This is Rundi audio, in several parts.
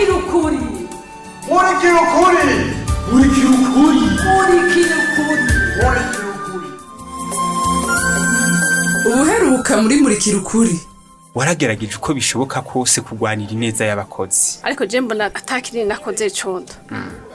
Murikira ukuri. Murikira ukuri. Murikira ukuri. Murikira ukuri. Murikira ukuri. Ubuheruka muri Murikira ukuri. Waragerageje uko bishoboka kose kurwanira ineza y'abakozi. Ariko je mbona atakinini nakoze, condo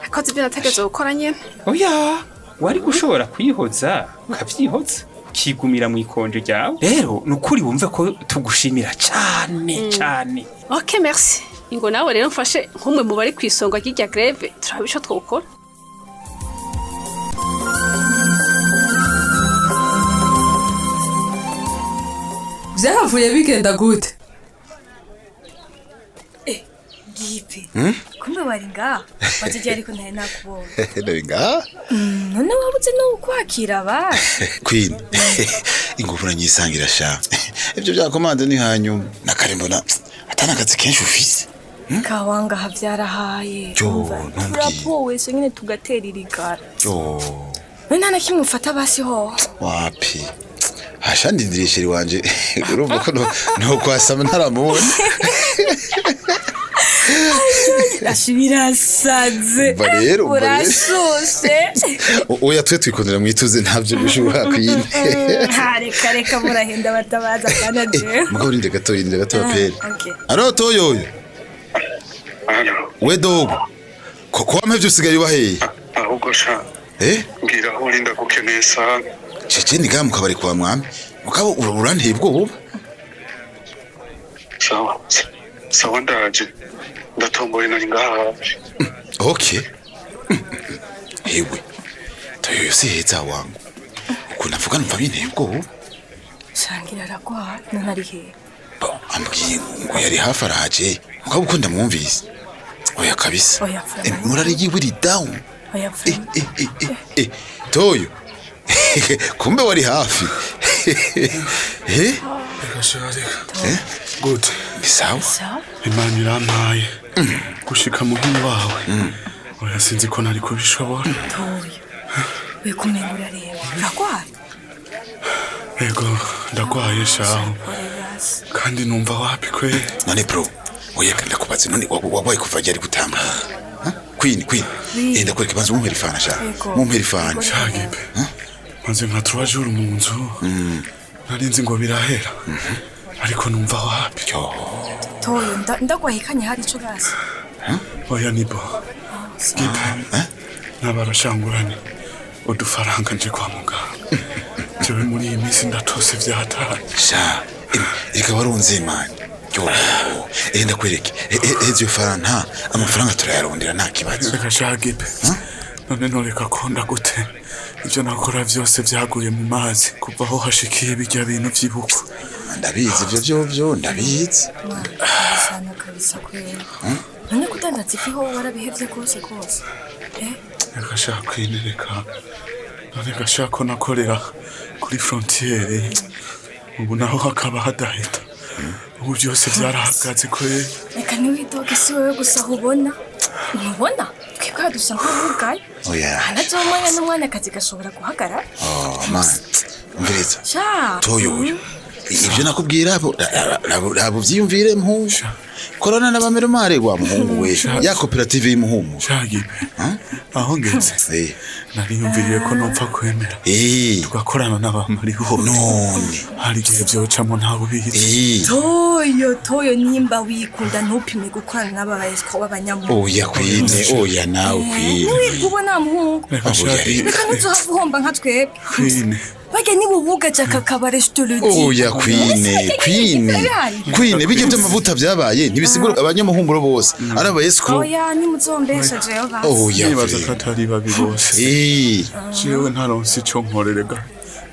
akoze ibyo nategerezwa gukora nyene. Oya, wari gushobora kwihoza, ukavyihoza, ukigumira mu ikonje ryawe. Rero ni ukuri wumve ko tugushimira cane cane. OK, merci. Ingo nawe rero mfashe nk'umwe mu bari kw'isonga ry'irya grève, turabe ico twokora. Vyahavuye bigenda gute? Gipe, kumbe wari ngaha wazijya, ariko ntari nakubonye. Ndari ngaha. None wabuze no kwakira abandi? Queen, ingufu nanyisangira sha. Ibyo bya commande ni hanyuma. Nakare mbona atana akazi kenshi ufise. Kawanga havyarahaye. Jo, Umva, ntumbwire. turapowe so nyene tugatera irigara. Yo, none nta na kimwe ufata basi ho? Wapi. Hashandindiriye chéri wanje. Urumva ko no kwasama ntaramubona. Ashibirasaze. Umva rero, umva rero. Urashushe. Oya, twe twikundira mwituze, ntabyo bishobora, Queen. Ha, reka reka, murahenda batabaza kana jewe. Mugabo rinde gato, rinde gato pere. Okay. Aro toyoyo. Alo, We dogo. Ko wampevye usigaye uba hehe? Ahubwo sha, Eh? mbwira aho uri, ndagukeneye sana. Cece ni ngaha mu kabari kwa mwami. Mugabo uranteye ubwoba. Sawa, sawa, ndaje. Ndatomboye, nari ngaha hafi. Okay. Hewe. Toyoyo si heza wangu. Ukuntu avuga numva binteye ubwoba. Shangira aragwara, none ari hehe? Bon, ambwiye ngo yari hafi araje. Mugabo uko ndamwumvise. Oya kabisa. Oya, Eh, murare yiwe iri down. Oya. Eh, Vraiment. eh, eh, eh, eh. Toyo. Kumbe wari hafi. Eh? Reka sha, reka gute. Ni sawa? Sawa. Imana irampaye gushika muhini wawe. Oya, sinzi ko nari kubishobora. Toyo, we kumenga urareba, uragwara? Ego, ndagwaye shaho. Oya basi. Kandi numva wapi kwe. None bro, oya ndakubaze, none wabaye kuva ryari gutamba? Ha? Queen, Queen. Oui. Eh, ndakwereka banza mumpera ifana sha. Yego. Mumpera ifana. Shagipe maze nka 3 jours mu nzu, nari nzi ngo birahera, ariko numva wapi. Yo. Toyo, ndagwahikanye, hari ico basi? Oya, nibo gipe n'abarashangurane udufaranga nje kwa muganga. Jewe muri iyi minsi ndatose vyataye. Sha, reka warunze man. Yo. Eh, ndakwereke. Eh, eh, iyo faranga, amafaranga turayarondera, nta kibazo. Reka shagipe, none noreka konda gute? Ivyo nakora vyose vyaguye mu mazi kuva aho hashikiye bijya bintu vy'ibukwe. Ndabizi ivyo byo byo ndabizi. Sana kabisa kweli. None kudandaza ifi ho warabihevye rwose rwose? Eh? Reka sha Queen, reka. None gashaka ko nakorera kuri frontière, ubu naho hakaba hadahita, ubu byose vyarahagaze kwe. Reka ntiwidoge, si wowe gusa aho ubona. Ntubona twebwe dusa nk'abugaye. Oya. Hanazeho umwanya n'umwanya akazi gashobora guhagarara. Oh man. Umviriza. Sha. Toyo uyu. Ibyo nakubwira abo abo vyiyumvire mpu. Korana n'abameromare wa muhungu we. Ya koperative y'umuhumu. Shagipe, aho ngeze Eh. nariyumviriye ko nopfa kwemera Eh. tugakorana n'abamariho. None. Hari igihe vyocamo, ntawe ubizi. Eh. Toyo, Toyo, nimba wikunda ntupime gukorana n'aba escrocs b'abanyamuhugu. Oya Queen, oya nawe Queen. Ntiwibwe ubona muhungu. Reka Oya, shagi. Reka ntuzohava uhomba nka twebwe. Queen. Barya niba ubugaje aka kabare, je te le dis. Oya Queen, Queen. Queen, bijya by'amavuta byabaye ntibisigura abanyamuhumuro bose. Ari aba escrocs. Oya, nimuzombesha jewe basi. Oya. Nibaza ko atari babi bose. Eh. Jewe ntaronse ico nkorerega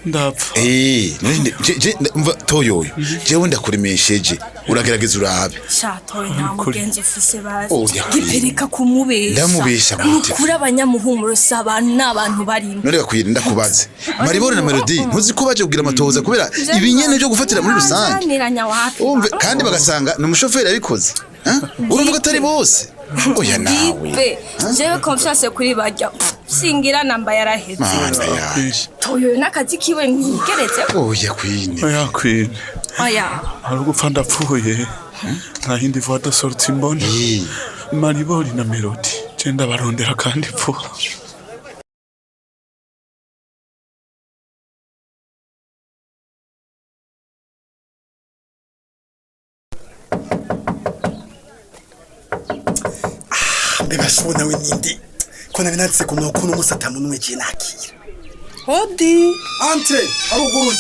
ndapfa. Eh, none je mva toyoyo. Jewe ndakuremesheje. Uragerageza urabe. Sha Toyo, nta mugenzi ufise bazi? Oya, Queen. Gipereka kumubesha. Ndamubesha gute? Nukuri abanyamuhumuro si abantu, ni abantu barimo. None gakwira ndakubaze. Maribore na Melody ntuzi ko baje kugira amatohoza kubera ibinyene byo gufatira muri rusange? Nzaniranya wapi. Umve kandi bagasanga ni umushoferi yabikoze. Ha? Urumva ko atari bose. Oya nawe. Gipe, jewe confiance kuri barya singira, namba yaraheze. Mana yaje. Toyo n'akazi kiwe ntigeretse. Oya Queen. Oya Queen. Oya. Hari ugupfa ndapfuye, nta yindi voie de sortie mbona. Eh. Maribori na Melody je ndabarondera kandi vuba. Mbeba nawe nindi ko nabi nanditse ku mwoko n'umunsi atamunwe je nakira. Hodi. Entre aruguruye.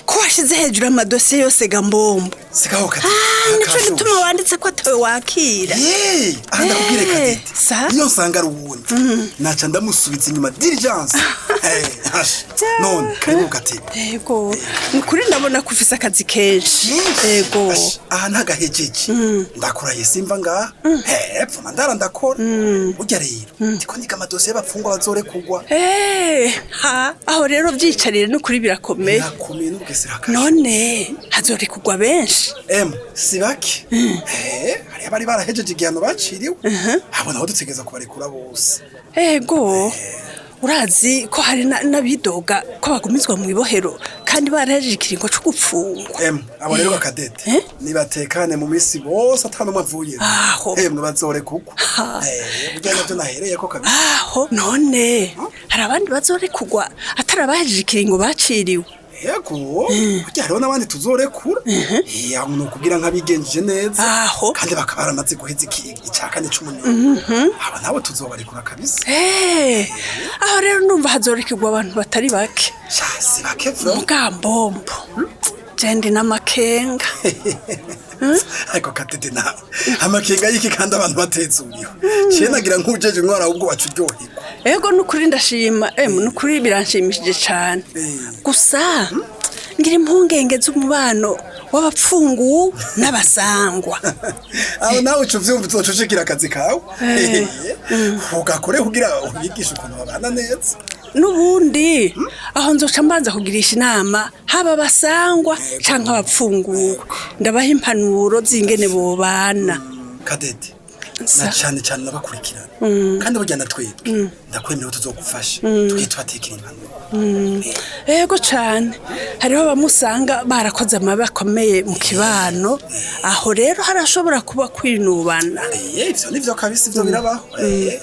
Ko washize hejuru amadosiye yose gambombo. Sigaho kati. Ah, nico gituma wanditse ko atawe wakira. Yee, aha ndakubwire Kadete. Sa? Iyo nsanga ari uwundi naca ndamusubiza inyuma diligence. Eh, hash. None karibu Kadete. Yego. Ni ukuri ndabona ko ufise akazi kenshi. Yego. Ash, aha ntagahejeje ndakuraye simva ngaha hepfo ndara ndakora burya rero ndiko ndiga amadosiye y'abapfungwa bazorekugwa. Eh, ha, aho rero vyicarire n'ukuri birakomeye. Birakomeye n'ubugesera kashe. None hazorekugwa benshi. Em, si bake. Hari abari barahejeje igihano baciriwe. Abo nabo dutegereza kubarekura bose. Ego. Urazi ko hari n'abidoga ko bagumizwa mu ibohero kandi barahejeje ikiringo co gupfungwa. Em, abo rero bakadete. Nibatekane mu misi bose atanumwe avuye. Aho. Emwe bazorekugwa. Burya navyo nahereyeko kabisa. Aho none hari abandi bazorekugwa atari abahejeje ikiringo baciriwe. Yego, burya hariho n'abandi tuzorekura. Aho ni ukugira nk'abigenjeje neza. Aho. Kandi bakaba baramaze guheza ica kane c'umunyoro. Abo nabo tuzobarekura kabisa. Aho rero numva hazorekegwa abantu batari bake. Sha, si bake vro. Mugambombo. Je ndi n'amakenga. Ariko Katete nawe amakenga y'iki kandi abantu batezuriwe ciye nagira nk'ujeje intwara ahubwo waca uryoherwa. Ego nukuri ndashima, nukuri biranshimishije cane. Gusa ngira impungenge z'umubano w'abapfungu n'abasangwa. Aho nawe uca uvyumva uzoca ushikira akazi kawe ugakore kugira ubigishe ukuntu babana neza. N'ubundi aho nzoca mbanza kugirisha inama haba abasangwa canke abapfunguwe, ndabaha impanuro z'ingene bobana. Kadete na cane cane nabakurikirana kandi burya na twebwe ndakwemerera tuzogufasha tugiye tubatekera impanuro. Ego cane, hariho abamusanga barakoze amabi akomeye mu kibano, aho rero harashobora kuba kwinubana. Ivyo nivyo kabisa, ivyo birabaho.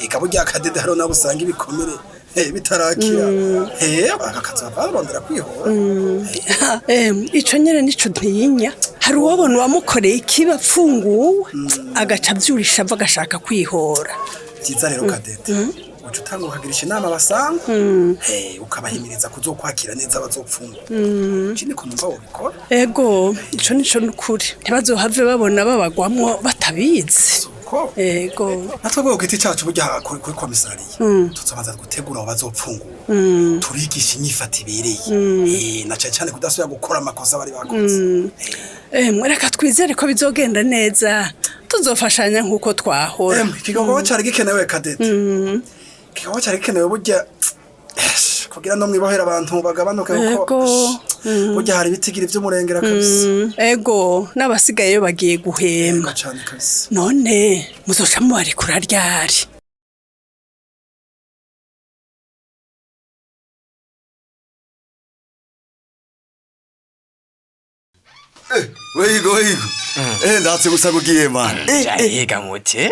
Eka burya Kadete hariho nabo usanga ibikomere bitarakira, bakaza barondera kwihora. Ico nyene nico ntiyinya. Hari uwobona uwamukoreye ikibi apfunguwe agaca avyurisha ava agashaka kwihora. Vyiza rero Kadete uca utanga ukagirisha inama abasanga, ukabahimiriza kuzokwakira neza abazopfungwa. Ikindi ko numva wobikora. Ego ico nico nukuri, ntibazohave babona babagwamwo batabizi. Ego natwe bwo giti cacu burya kuri komisariya tuzobanza gutegura abo bazopfungura, tubigisha inyifato ibereye, na cane cane kudasubira gukora amakosa bari bakoze. Reka twizere ko bizogenda neza, tuzofashanya nkuko twahora. Ikigogo cari gikenewe Kadete, ikigogo cari gikenewe burya kugira no mwibohera abantu bagabanuke kuko burya hari ibitigira ivy'umurengera kabisa. Ego n'abasigayeyo bagiye guhema. Cane kabisa. None muzoca mubarekura ryari? Weyigo weyigo. Ndatse gusa kugiye man. Yiga muti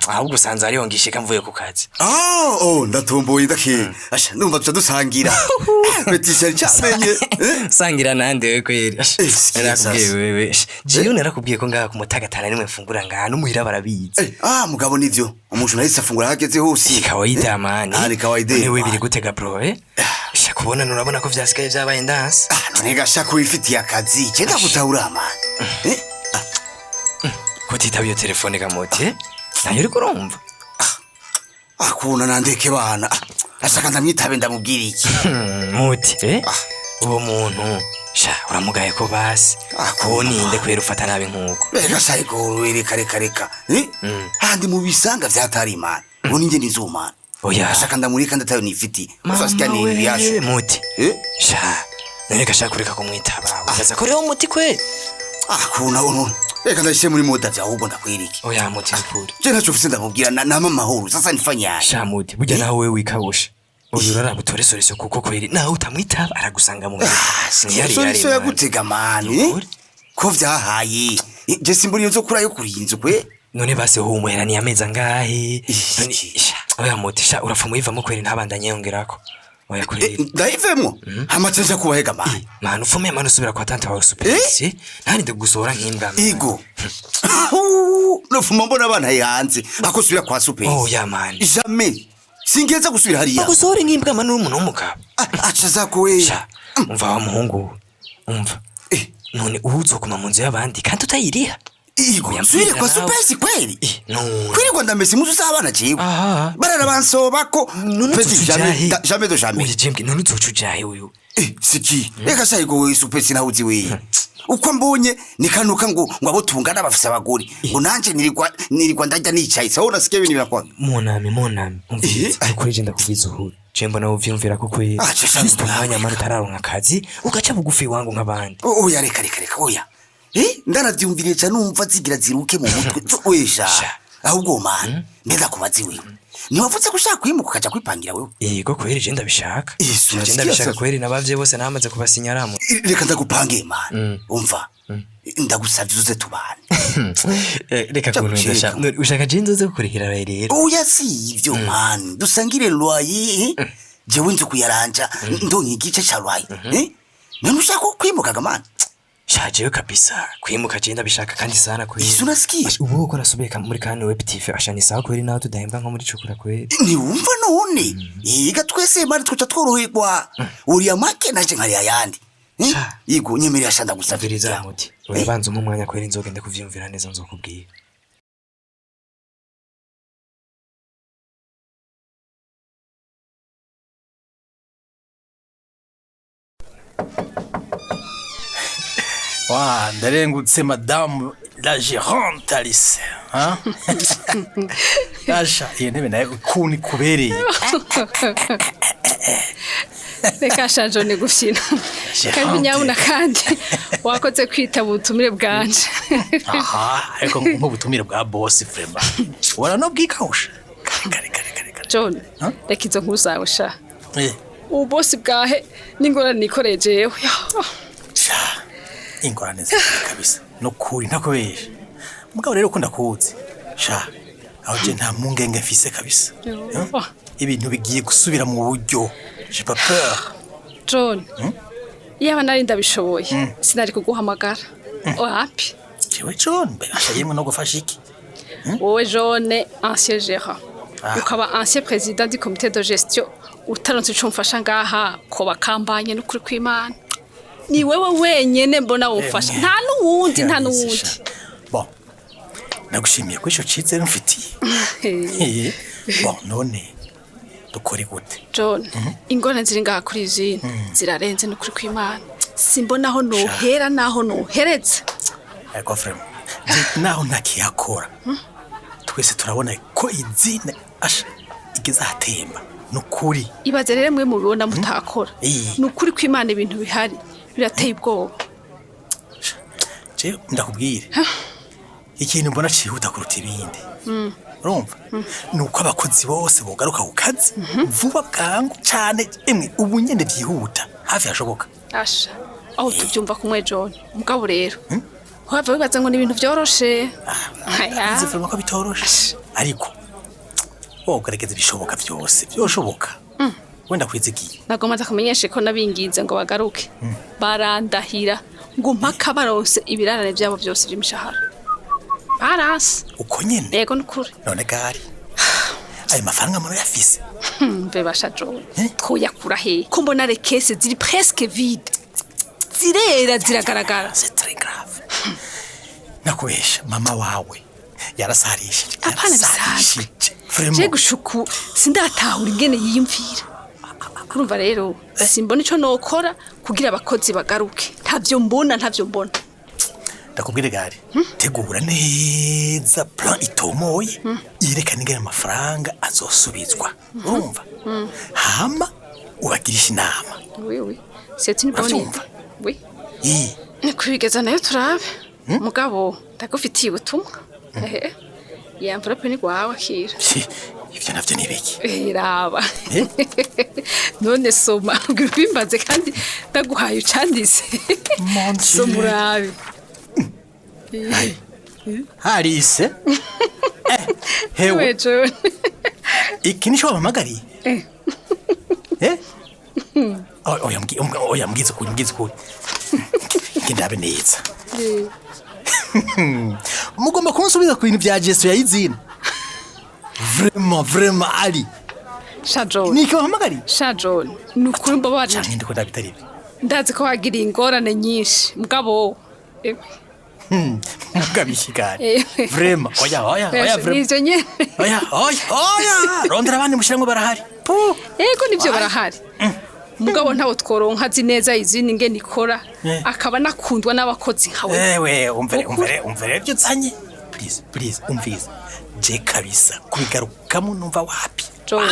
ahubwo usanze ariho ngishika mvuye ku kazi. Ah, oh ndatomboye ndakeye. Asha ndumva tuca dusangira. Betisha cyamenye. Sangira nande we kweri. Narakubwiye wewe. Jewe narakubwiye ko ngaha ku mutagatana nimwe mfungura ngaha n'umuhira barabizi. Ah, mugabo nivyo. Umuntu nahise afungura hageze hose. Kawaida mani. Ah, ni kawaida. Niwe biri gutega bro eh. Sha kubona nurabona ko vyasigaye vyabaye ndanse. Ah, none gasha ko wifitiye akazi. Cenda gutahura man. Kutitaba iyo telefone gamuti nayo uriko urumva. Akuna nandeke bana. Ashaka ndamwitabe ndamubwira iki. Muti uwo muntu sha uramugaye ko basi koninde kwera ufata nabi nkuko. Reka sayiko reka reka reka. Handi mu bisanga vyatari imana. Ngo ninje nizumana. Oya. Ashaka ndamurika ndatayo nifiti. Uzasikia ni yasho. Muti. Sha nereka shaka kureka kumwitaba. Ukaza ko rero muti kwe. Akuna uno. Reka ndashe muri moda vya ahubwo ndakwiriki. Oya muti nukuri. Je ntaco mfise ndamubwira na mama mahoro. Sasa nifanyaje. Sha muti burya nawe wewe wikabusha. Uyu uraraba utore soriso kuko kweri nawe utamwitaba aragusanga mu. Soriso yagutega mani. Ko vyahaye. Je simburi nzo kurayo kuri inzu kwe. None basi humuheraniye amezi angahe? None sha, oya muti sha, urapfa muyivamo kweri, ntabandanye yongerako. Oya kweri. Ndayivemwo hamaze nja kubahega mani. Mani ufume mani, usubira kwa tante wawe supesi, ntarinde kugusohora nk'imbwa. Igo nofuma mbona abana hanze ako subira kwa supesi. Oya mani. Jamais singeza gusubira hariya. Bagusohore nk'imbwa mani, uri umuntu w'umugabo. Aca zako we. Sha, umva wa muhungu we, umva. None ubu uzokuma mu nzu y'abandi kandi utayiriha? Igo subire kwa supesi kweli? None kwirirwa ndamesa impuzu z'abana jewe barara bansobako. None Petit, uzoca jamais, ujahe? jamais de jamais. Oya jembwe, none uzoca ujahe uyu? Siki reka sha, igo we supesi nawe uzi we uko mbonye nikanuka ngo abo tungana bafise abagore, ngo nanje nirirwa ndarya nicaye. Sawa, unasikia ibintu birakwa. Munami, munami, umviriza ukuri, je ndakubwiza uhuri, je mbona uvyumvira ko kweri just umwanya mani utararonka akazi ugaca bugufi iwangu nk'abandi. Oya, reka reka reka, oya. Ndanavyumviriye ca numva zigira ziruke mu mutwe. Wesha ahubwo mani, mbega kubazi wewe ntiwavuze ko ushaka kwimuka ukaja kwipangira wewe? Yego kweri, je ndabishaka, je unasikia ndabishaka sasa? kweri, n'abavyeyi bose namaze kubasinyaramo. Reka ndagupange mani, umva, ndagusavye uze tubane. Reka Ca kuntunza sha. guceka. None ushaka je nzoze kukurihira rero? Oya, si ivyo mani, dusangire loyer. Jewe nzi kuyaranja, ndonka igice ca loyer. None ushaka kwimukaga mani? Sha, jewe kabisa kwimuka je ndabishaka kandi sana kweri. Ese unasikia? Ubu uko nasubiye muri kane web TV asha ni sawa kweri, naho tudahembwa nko muri cukura kweri. Ntiwumva none yiga twese mani twoca tworoherwa, uriya make naje nkariya ayandi. Yego, nyemerera sha, ndagusavye. Umviriza muti, urabanza umpe umwanya kweri, nzogende kuvyumvira neza nzokubwira. Wa ndarengutse, madamu la gérante Alice, hein? Asha, iyo ntebe nayo ukuntu ikubereye. Reka shaje ni gufyina. Kandi nyabuna kandi wakoze kwitaba ubutumire bwanje. Aha, ariko nk'ubutumire bwa boss vraiment waranobwikawusha. John, reka izo nkuru zawe sha. Eh. Ubu bosi bwahe n'ingorane nikoreye jewe. Ingorane zikiri kabisa, nukuri ntakubesha. Mugabo rero ukunda kuwuzi sha, aho je nta mpungenge mfise kabisa. Ibintu bigiye gusubira mu buryo, j'ai pas peur. John, iyaba nari ndabishoboye sinari kuguhamagara, wapi. Jewe John mbasha yemwe no gufasha iki? Wowe John, ancien gérant, Ah. ukaba ancien président du comité de gestion, utaronse ico umfasha ngaha ko bakambanye n'ukuri kw'Imana, ni wewe wenyene mbona womfasha, nta n'uwundi, nta n'uwundi. Bon, nagushimiye ko ico cizere mfitiye. Bon, none dukore gute? John, ingorane ziri ngaha kuri izina zirarenze n'ukuri kw'Imana, simbona aho nohera naho nohereza. Ariko vraiment je naho ntakihakora, twese turabona ko izina asha igeze ahatemba nukuri. Ibaze rero mwe mubibona mutakora. Eh. Ni ukuri kw'Imana, ibintu bihari birateye ubwoba. Je ndakubwire ikintu mbona cihuta kuruta ibindi, urumva, ni uko abakozi bose bogaruka ku kazi vuba bwangu cane, emwe ubu nyene vyihuta hafi hashoboka. Asha, aho tubyumva kumwe John, mugabo rero wava wibaza ngo ni ibintu vyoroshe. Aya. Nzi vraiment ko bitoroshe, ariko wogerageza ibishoboka vyose vyoshoboka, wenda kwizigiye. Nagomba ndakumenyeshe ko nabinginze ngo bagaruke, barandahira ngo mpaka baronse ibirarane vyabo vyose vy'imishahara, baranse. Uko nyene? Yego, nukuri. None gari ayo mafaranga muno yafise? Mbe basha John, twoyakura hehe ko mbona les caisses ziri presque vide, zirera ziragaragara? C'est très grave, nakubesha mama wawe yarasarishije. Apana bisanzwe. Vraiment. Je gushuku sindatahura ingene yiyumvira. Urumva rero simbona ico nokora kugira abakozi bagaruke, ntavyo mbona, ntavyo mbona. Ndakubwire gari, tegura neza plan itomoye yerekana ingene amafaranga azosubizwa, urumva, hama ubagirisha inama. Oui oui, c'est une bonne Uravyumva? idée, oui. Ii. Ni kubigeza nayo turabe. Mugabo ndagufitiye ubutumwa. Ehe, iyi enveloppe ni gwawe, akira. Ivyo navyo ni ibiki? Raba none, soma ubwira ubimbaze kandi ndaguhaye ucanditse, soma urabe. Harise hewe. We John. Iki nico wampamagariye? Eh. Eh? Oya, oya, mbwiza ukuri, mbwiza ukuri. Ngendabe neza. Mugomba kunsubiza ku bintu vya gestion ya izina. Vraiment, vraiment Ali. Sha John. Niki wampamagariye? Sha John, ni ukuri mbabarira. Canke ndiko ndabitari ibyo. Ndazi ko wagiriye ingorane nyinshi mugabo Mugabo ikigari. Eh. Vraiment, oya, oya, oya, vraiment. Nivyo nyene. Oya, oya, oya. Rondera abandi mushiramwe barahari. Yego nivyo barahari. Mugabo ntawo tworonka azi neza izindi ngene ikora akaba nakundwa n'abakozi nkawe. Ewe, umvere, umvere, umvere ibyo uzanye. Please, please, umvise. Je kabisa kubigarukamo numva wapi. John.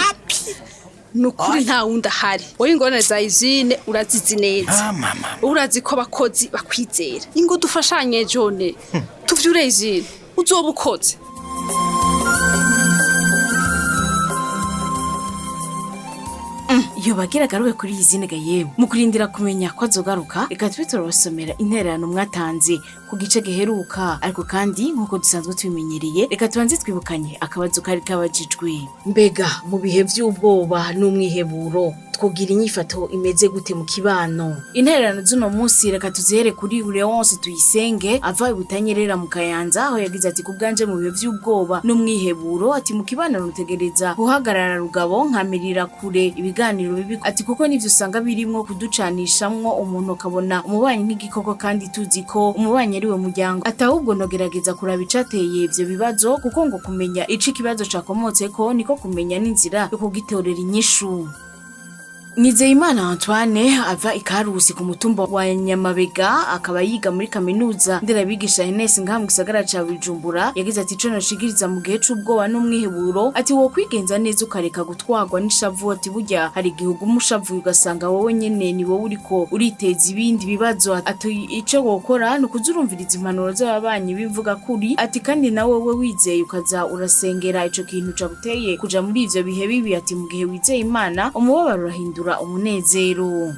Nukuri nta wundi ahari. Wowe ingorane za izine urazizi neza. Ah, mama. Urazi ko abakozi bakwizera. Ingo dufashanye John. Tuvyure izine. Uzoba ukoze. Iyo bagira agaruke kuri iyi zina ga yewe, mu kurindira kumenya ko azogaruka, reka tube turabasomera intererano mwatanze ku gice giheruka. Ariko kandi nk'uko dusanzwe tubimenyereye, reka tubanze twibukanye akabazo kari kabajijwe: mbega mu bihe by'ubwoba n'umwiheburo twogira inyifato imeze gute mu kibano? Intererano z'uno munsi reka tuzihere kuri Leonce Tuyisenge ava ibutanyerera mu Kayanza, aho yagize ati: ku bwanje mu bihe by'ubwoba n'umwiheburo, ati mu kibano rutegereza guhagarara rugabo, nkamirira kure ibiganiro bibi, ati kuko nivyo usanga birimwo kuducanishamwo, umuntu akabona umubanyi nk'igikoko kandi tuzi ko umubanyi ari we muryango, ati ahubwo nogerageza kuraba icateye ivyo bibazo, kuko ngo kumenya ico ikibazo cakomotseko niko kumenya n'inzira yo kugitorera inyishu. Nizeyimana Antoine ava ikarusi ku mutumba wa Nyamabega, akaba yiga muri kaminuza nderabigisha Enes ngaha mu gisagara ca Bujumbura, yagize ati: ico noshikiriza mu gihe c'ubwoba n'umwiheburo, ati wo kwigenza neza ukareka gutwarwa n'ishavu, ati burya hari igihe uguma ushavuye ugasanga wowe nyene ni wowe uriko uriteza ibindi bibazo, ati ico wokora ni ukuza urumviriza impanuro z'ababanyi b'imvuga kuri, ati kandi nawe we wizeye ukaza urasengera ico kintu caguteye kuja muri ivyo bihe bibi, ati mu gihe wizeye Imana umubabaro urahindura umunezero.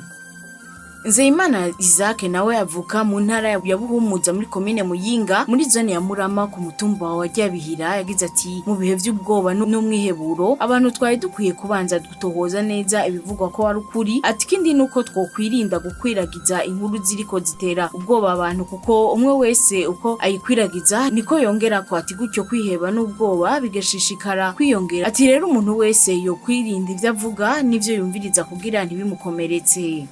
Nzeyimana Isaac nawe avuka mu ntara ya Buhumuza muri komine Muyinga muri zone ya Murama ku mutumba wa Ryabihira, yagize ati: mu bihe by'ubwoba n'umwiheburo abantu twari dukwiye kubanza gutohoza neza ibivugwa ko ari ukuri, ati ikindi nuko twokwirinda gukwiragiza inkuru ziriko zitera ubwoba abantu, kuko umwe wese uko ayikwiragiza niko yongera ko, ati gutyo kwiheba n'ubwoba bigashishikara kwiyongera, ati rero umuntu wese yokwirinda ivyo avuga n'ivyo yumviriza kugira ntibimukomeretse.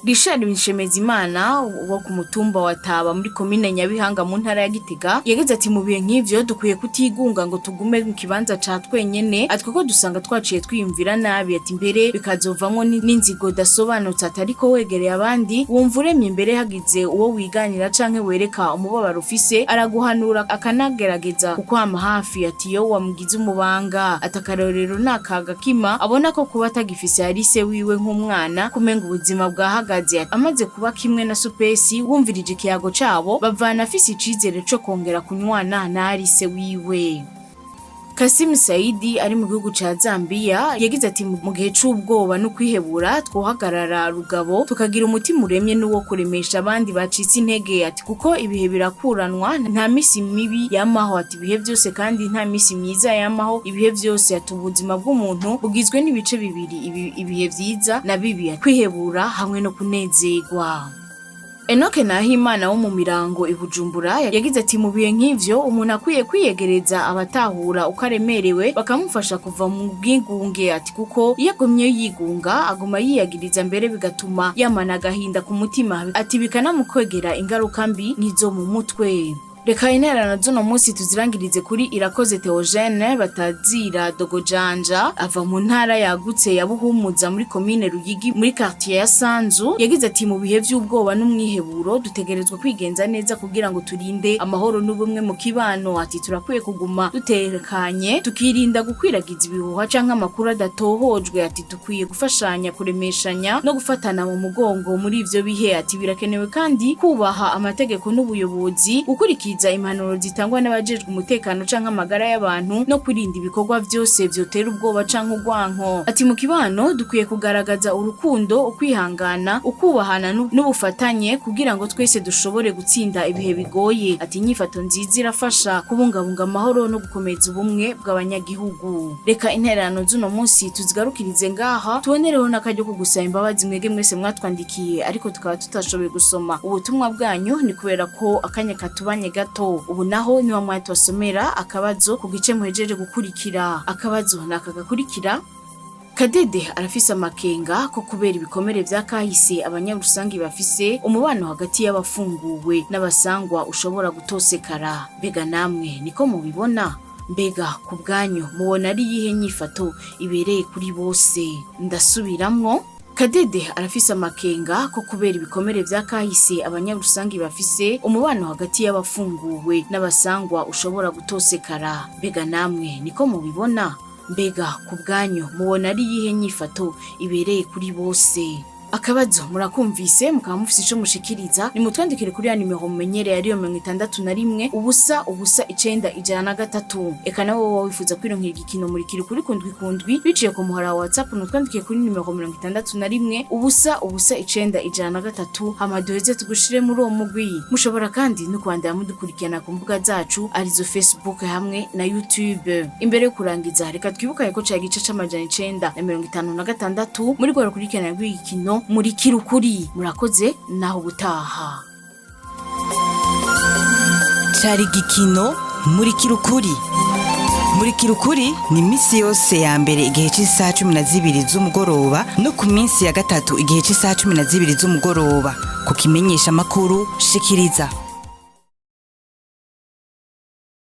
Richard Nshemezimana wo ku mutumba wa Taba muri komine Nyabihanga mu ntara ya Gitega yagize ati: mu bihe nk'ivyo dukwiye kutigunga ngo tugume mu kibanza ca twenyene, ati kuko dusanga twaciye twiyumvira nabi, ati mbere bikazovamwo n'inzigo dasobanutse, ati ariko wegereye abandi wumva uremye, imbere hagize uwo wiganira canke wereka umubabaro ufise araguhanura akanagerageza kukwama hafi, ati iyo wamugize umubanga, ati akarorero ni akagakima abona ko kuba atagifise Alice wiwe nk'umwana kumenga ubuzima bwahagaze, amaze kuba kimwe na Supesi wumvirije ikiyago cabo bavana afise icizere co kongera kunywana na Alice wiwe. Kasim Saidi ari mu gihugu ca Zambia yagize ati: mu gihe c'ubwoba no kwihebura twohagarara rugabo tukagira umutima uremye n'uwo kuremesha abandi bacitse intege, ati kuko ibihe birakuranwa, nta misi mibi yamaho, ati ibihe byose kandi nta misi myiza yamaho ibihe byose, ati ubuzima bw'umuntu bugizwe n'ibice bibiri, ibihe vyiza na bibi, ati kwihebura hamwe no kunezerwa. Enoke Nahimana wo mu Mirango i Bujumbura yagize ati: mu bihe nk'ivyo umuntu akwiye kwiyegereza abatahura uko aremerewe bakamufasha kuva mu bwigunge, ati kuko iyo agumye yigunga aguma yiyagiriza mbere bigatuma yamana agahinda ku mutima, ati bikanamukwegera ingaruka mbi nk'izo mu mutwe. Reka intererano z'uno munsi tuzirangirize kuri Irakoze Theogene batazira Dogojanja ava mu ntara yagutse ya Buhumuza muri komine Ruyigi muri quartier ya Sanzu, yagize ati: mu bihe by'ubwoba n'umwiheburo dutegerezwa kwigenza neza kugira ngo turinde amahoro n'ubumwe mu kibano, ati turakwiye kuguma dutekanye tukirinda gukwiragiza ibihuha canke amakuru adatohojwe, ati dukwiye gufashanya kuremeshanya no gufatana mu mugongo muri ivyo bihe, ati birakenewe kandi kubaha amategeko n'ubuyobozi, gukurikiza gukurikiza impanuro zitangwa n'abajejwe umutekano canke amagara y'abantu no kwirinda ibikorwa vyose vyotera ubwoba canke urwanko. Ati mu kibano dukwiye kugaragaza urukundo, ukwihangana, ukubahana n'ubufatanye kugira ngo twese dushobore gutsinda ibihe bigoye. Ati inyifato nziza irafasha kubungabunga amahoro no gukomeza ubumwe bw'abanyagihugu. Reka intererano z'uno munsi tuzigarukirize ngaha, tubonereho n'akaryo ko gusaba imbabazi mwege mwese mwatwandikiye ariko tukaba tutashoboye gusoma ubutumwa bwanyu, ni kubera ko akanya katubanye gato. Ubu naho niba mwatubasomera akabazo ku gice muhejeje gukurikira. Akabazo ni aka gakurikira: Kadede arafise amakenga ko kubera ibikomere vya kahise abanyarusangi bafise, umubano hagati y'abafunguwe n'abasangwa ushobora gutosekara. Mbega namwe niko mubibona? Mbega ku bwanyu mubona ari yihe nyifato ibereye kuri bose? Ndasubiramwo: Kadede arafise amakenga ko kubera ibikomere vya kahise abanyarusangi bafise, umubano hagati y'abafunguwe n'abasangwa ushobora gutosekara. Mbega namwe niko mubibona? Mbega ku bwanyu mubona ari yihe nyifato ibereye kuri bose? Akabazo murakumvise, mukaba mufise ico mushikiriza, nimutwandikire kuri ya nimero mumenyereye, ariyo 61 0 0 9 103. Eka nawe woba wifuza kwironkera igikino Murikira Ukuri kundwi kundwi biciye ku muhora wa WhatsApp, nutwandikiye kuri nimero 61 0 0 9 103, hama duheze tugushire muri uwo mugwi. Mushobora kandi no kubandanya mudukurikirana ku mbuga zacu, arizo Facebook hamwe na YouTube. Imbere yo kurangiza, reka twibukanye ko cari igice c'956 muri rwa rukurikirana rw'igikino Murikira Ukuri. Murakoze, naho ubutaha. Cari igikino Murikira Ukuri. Murikira Ukuri ni iminsi yose ya mbere igihe cy'isaha 12 z'umugoroba no ku minsi ya gatatu igihe cy'isaha 12 z'umugoroba ku kimenyesha amakuru Shikiriza.